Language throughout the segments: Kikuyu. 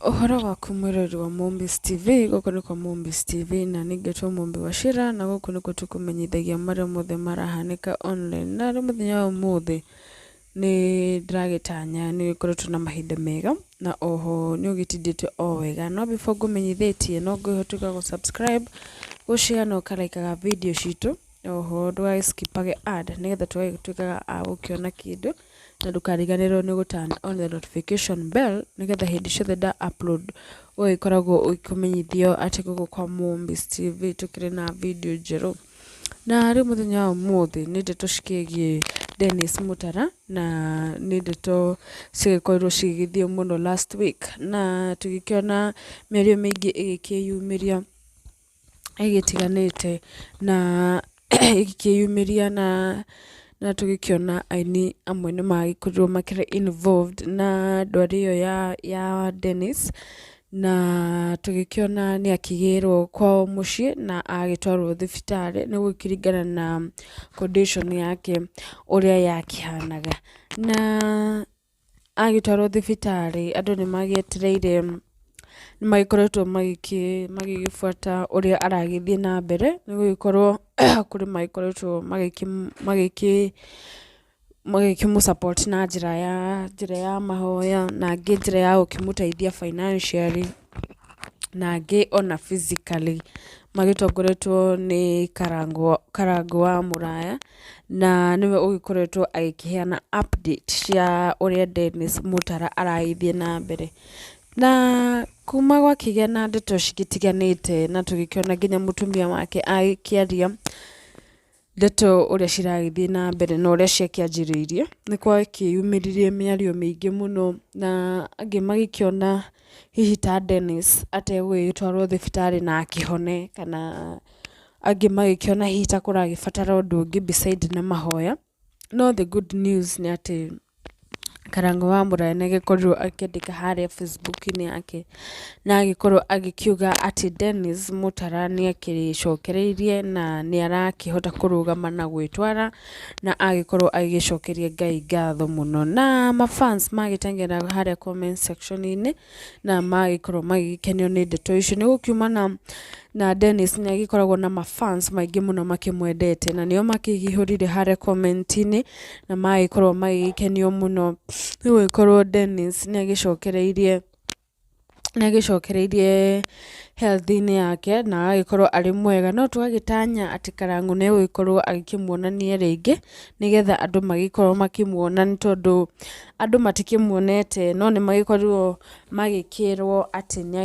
Ũhoro waku mwĩroreri wa Mũmbi's TV, gũkũ nĩ kwa Mũmbi's TV na niĩ ngetwo Mũmbi wa Shira na gũkũ nĩkuo tũkũmenyithagia marĩa mothe marahanĩka online. Na rĩu mũthenya wa ũmũthĩ nĩ ndĩragĩtanya nĩ ũgĩkoretwo na mahinda mega na oho nĩ ũgĩtindĩte o wega. No before ngũmenyithĩtie no ngũhe gũ subscribe, gũ share na ũkaraikaga video citũ, oho ndũgagĩ skip age ad nĩgetha tũgagĩtuĩkaga a gũkĩona kĩndũ. Na ndũkariganĩrwo nĩ gũ turn on the notification bell nĩgetha hĩndĩ ciothe nda upload ũgagĩkoragwo ũkĩmenyithio atĩ gũkũ kwa Mũmbi's TV tũkĩrĩ na video njerũ. Na rĩu mũthenya wa ũmũthĩ nĩ ndeto cikĩgiĩ Dennis Mũtara na nĩ ndeto cigĩkorirwo cigĩgĩthiĩ mũno last week na tũgĩkĩona mĩario mĩingĩ ĩgĩkĩyumĩria ĩgĩtiganĩte na ĩgĩkĩyumĩria na tũgĩkĩona aini amwe nĩ magĩkorirwo makĩrĩ involved na ndwari ĩyo ya Dennis, na tũgĩkĩona nĩ akĩgĩrwo kwao mũciĩ na agĩtwarwo thibitarĩ nĩ gũkĩringana na condition yake ũrĩa yakĩhanaga. Na agĩtwarwo thibitarĩ andũ nĩ magĩetereire, nĩ magĩkoretwo magĩgĩbuata ũrĩa aragĩthiĩ na mbere, nĩ gũgĩkorwo kũrĩ magĩkoretwo magĩkĩmũ support na njĩra ya mahoya, na angĩ njĩra ya gũkĩmũteithia financially, na angĩ ona physically magĩtongoretio nĩ Karangũ wa Mũraya, na nĩwe ũgĩkoretwo agĩkĩheana update cia ũrĩa Dennis Mũtara aragĩthiĩ na mbere. Na kuma gwakĩgĩa na ndeto cigĩtiganĩte na tũgĩkĩona nginya mũtumia wake agĩkĩaria ndeto ũrĩa ciragĩthiĩ na mbere na ũrĩa ciakĩanjĩrĩirie, nĩ gwakĩumĩririe mĩario mĩingĩ mũno na angĩ magĩkĩona hihi ta Dennis ategũgĩtwarwo thibitarĩ na akĩhone, kana angĩ magĩkĩona hihi ta kũragĩbatara ũndũ ũngĩ beside na mahoya. No the good news nĩ atĩ Karangũ wa Mũraya nĩ agĩkorirwo akĩandĩka harĩa Facebook-inĩ yake na agĩkorwo agĩkiuga atĩ Dennis Mũtara nĩ akĩcokereirie na nĩ arakĩhota kũrũgama na gwĩtwara na agĩkorwo agĩcokeria Ngai ngatho mũno. Na ma fans magĩteng'era harĩa comment section-inĩ na magĩkorwo magĩgĩkenio nĩ ndeto icio nĩ gũkiuma na Dennis nĩ agĩkoragwo na ma fans maingĩ mũno makĩmwendete na nĩo makĩihũrire harĩa comment-inĩ na magĩkorwo magĩgĩkenio mũno nĩ gũgĩkorwo Dennis nĩ agĩcokereirie health-inĩ yake na agagĩkorwo arĩ mwega. No tũgagĩtanya atĩ Karangũ nĩ egũgĩkorwo agĩkĩmuonania rĩngĩ nĩgetha andũ magĩkorwo makĩmuona, nĩ tondũ andũ matikĩmuonete no nĩ magĩkorirwo magĩkĩrwo atĩ nĩ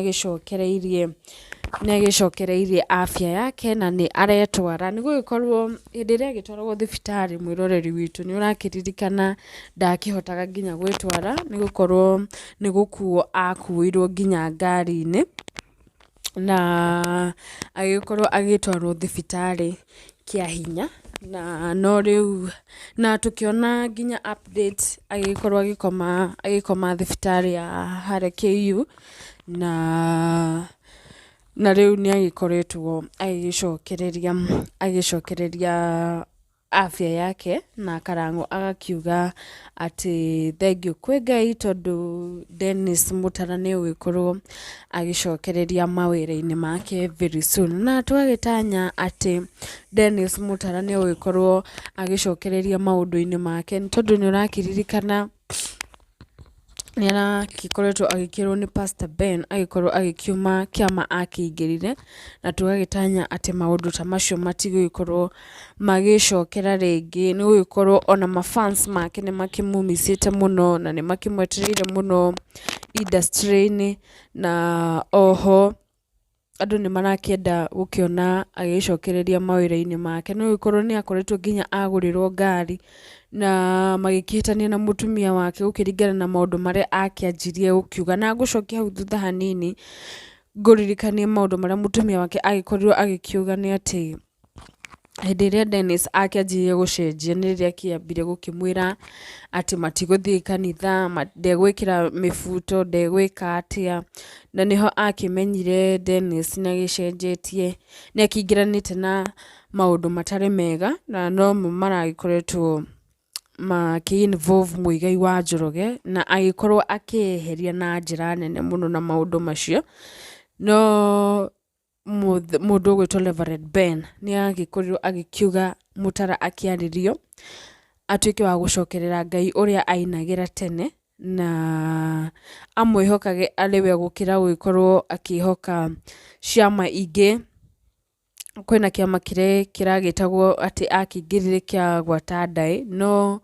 agĩcokereirie afya yake na nĩ aretwara. Nĩ gũgĩkorwo hĩndĩ ĩrĩa agĩtwaragwo thibitarĩ, mwĩroreri witũ, nĩ ũrakĩririkana ndakĩhotaga nginya gwĩtwara nĩ gũkorwo nĩ gũkuo akuĩirwo nginya ngari-inĩ na agĩgĩkorwo agĩtwarwo thibitarĩ kĩa hinya, na no rĩu na tũkĩona nginya update agĩgĩkorwo agĩkoma thibitarĩ ya harĩa KU na rĩu nĩ agĩkoretwo agĩgĩcokereria afya yake na Karangũ agakiuga atĩ thengiũ kwĩ Ngai tondũ Dennis Mũtara nĩ egũgĩkorwo agĩcokereria mawĩra-inĩ make very soon. Na tũgagĩtanya atĩ Dennis Mũtara nĩ egũgĩkorwo agĩcokereria maũndũ-inĩ make, nĩ tondũ nĩ ũrakĩririkana nĩ aragĩkoretwo agĩkĩrwo nĩ Pastor Ben agĩkorwo agĩkiuma kĩama akĩingĩrire, na tũgagĩtanya atĩ maũndũ ta macio matigũgĩkorwo magĩcokera rĩngĩ, nĩ gũgĩkorwo ona ma fans make nĩ makĩmũmicĩte mũno na nĩ makĩmwetereire mũno industry-inĩ, na oho andũ nĩ marakĩenda gũkĩona agĩcokereria mawĩra-inĩ make, no gũkorwo nĩ akoretwo nginya agũrĩrwo ngari na magĩkĩhĩtania na mũtumia wake gũkĩringana na maũndũ marĩa akĩanjirie gũkiuga. Na ngũcokia hau thutha hanini ngũririkanie maũndũ marĩa mũtumia wake agĩkorirwo agĩkiuga nĩ atĩ hĩndĩ ĩrĩa Dennis akĩanjirie gũcenjia nĩ rĩrĩa akĩambire gũkĩmwĩra atĩ matigũthiĩ kanitha, ndegwĩkĩra mĩbuto, ndegwĩka atĩa, na nĩho akĩmenyire Dennis nĩ agĩcenjetie, nĩ akĩingĩranĩte na maũndũ matarĩ mega na nomo maragĩkoretwo. makĩ involve Mũigai wa Njoroge, na agĩkorwo akĩyeheria na njĩra nene mũno na maũndũ macio. No mũndũ ũgwĩtwo Reverend Ben nĩ agĩkorirwo agĩkiuga Mũtara akĩarĩrio, atuĩke wa gũcokerera Ngai ũrĩa ainagĩra tene, na amwĩhokage arĩ we gũkĩra gũgĩkorwo akĩhoka ciama ingĩ. Kwĩna kĩama kĩrĩa kĩragĩtagwo atĩ akĩingĩrire kĩa gwata ndaĩ, no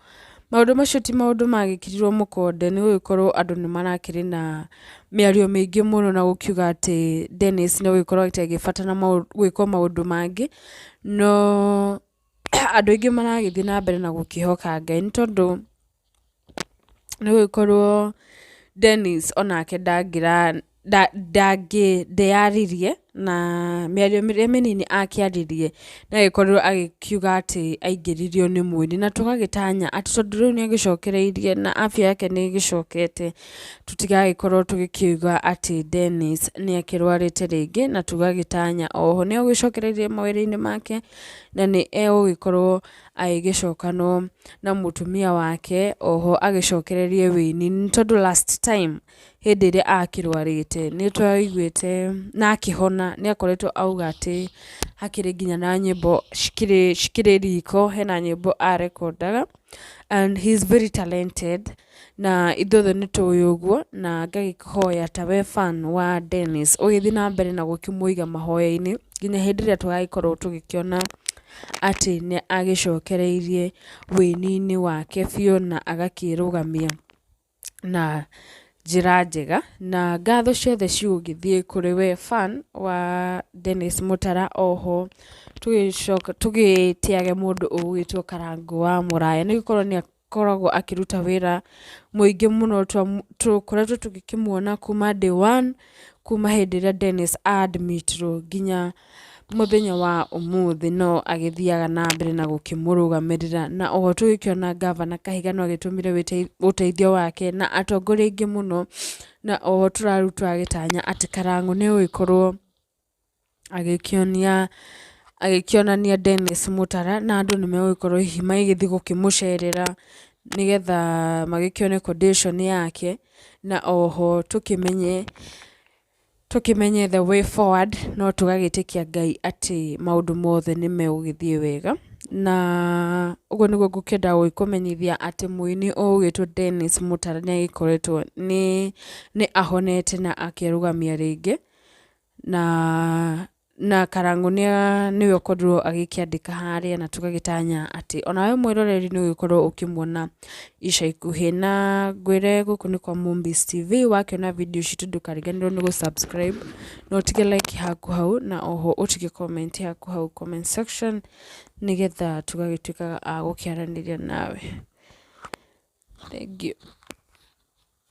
maũndũ macio ti maũndũ magĩkĩrirwo mũkonde nĩ gũgĩkorwo andũ nĩ marakĩrĩ na mĩario mĩingĩ mũno na gũkiuga atĩ Dennis nĩ egũgĩkorwo agĩbatara gwĩkwo maũndũ mangĩ, no andũ aingĩ maragĩthiĩ na mbere na gũkĩhoka Ngai nĩ tondũ nĩ gũgĩkorwo Dennis onake ndeyaririe na mĩario ĩrĩa mĩnini akĩaririe nĩ agĩkorirwo agĩkiuga atĩ aingĩririo nĩ mũini, na tũgagĩtanya atĩ tondũ rĩu nĩ agĩcokereirie na afya yake nĩ ĩgĩcokete, tũtigagĩkorwo tũgĩkiuga atĩ Dennis nĩ akĩrwarĩte rĩngĩ, na tũgagĩtanya oho nĩ agĩcokereirie mawĩra-inĩ make, na nĩ egũgĩkorwo agĩgĩcokanwo na mũtumia wake, oho agĩcokererie wũini, nĩ tondũ last time hĩndĩ ĩrĩa akĩrwarĩte nĩ twaiguĩte na akĩhona nĩ akoretwo auga atĩ hakĩrĩ nginya na nyĩmbo cikĩrĩ riko, hena nyĩmbo arekondaga and he is very talented na ithuothe nĩ tũĩ ũguo, na ngagĩkũhoya ta we fan wa Dennis ũgĩthiĩ na mbere na gũkĩmũiga mahoya-inĩ nginya hĩndĩ ĩrĩa tũgagĩkorwo tũgĩkĩona atĩ nĩ agĩcokereirie wũini-inĩ wake biũ na agakĩrũgamia na njĩra njega. Na ngatho ciothe cigũgĩthiĩ kũrĩ we fan wa Dennis Mũtara, oho tũgĩcoka tũgĩtĩage mũndũ ũgwĩtwo Karangũ wa Mũraya nĩ gũkorwo nĩ akoragwo akĩruta wĩra mũingĩ mũno, tũkoretwo tũgĩkĩmuona kuma day one, kuma hĩndĩ ĩrĩa Dennis a admit-irwo nginya mũthenya wa ũmũthĩ no agĩthiaga na mbere na gũkĩmũrũgamĩrĩra. Na oho tũgĩkĩona ngavana Kahiga no agĩtũmire ũteithio wake na atongoria aingĩ mũno, na oho rĩu tũragĩtanya atĩ Karangũ nĩ egũgĩkorwo agĩkĩonia agĩkĩonania Dennis Mũtara, na andũ nĩ megũgĩkorwo hihi magĩgĩthiĩ gũkĩmũcerera, nĩgetha magĩkĩone condition yake, na oho tũkĩmenye tũkĩmenye the way forward, no tũgagĩtĩkia Ngai atĩ maũndũ mothe nĩ megũgĩthiĩ wega. Na ũguo nĩguo ngũkĩenda gũgĩkũmenyithia atĩ mũini ũgwĩtwo Dennis Mũtara nĩ agĩkoretwo nĩ ahonete na akerũgamia rĩngĩ, na Karangũ nĩwe ũkorirwo agĩkĩandĩka harĩa na tũgagĩtanya atĩ onawe mwĩroreri nĩ ũgũgĩkorwo ũkĩmuona ica ikuhĩ. Na ngwĩre gũkũ nĩ kwa Mombis TV, wakĩona video citũ ndũkariganĩrwo nĩ gũ subscribe na ũtige like haku hau, na oho ũtige comment yaku hau comment section, nĩgetha tũgagĩtuĩkaga a gũkĩaranĩria nawe. Thengiũ.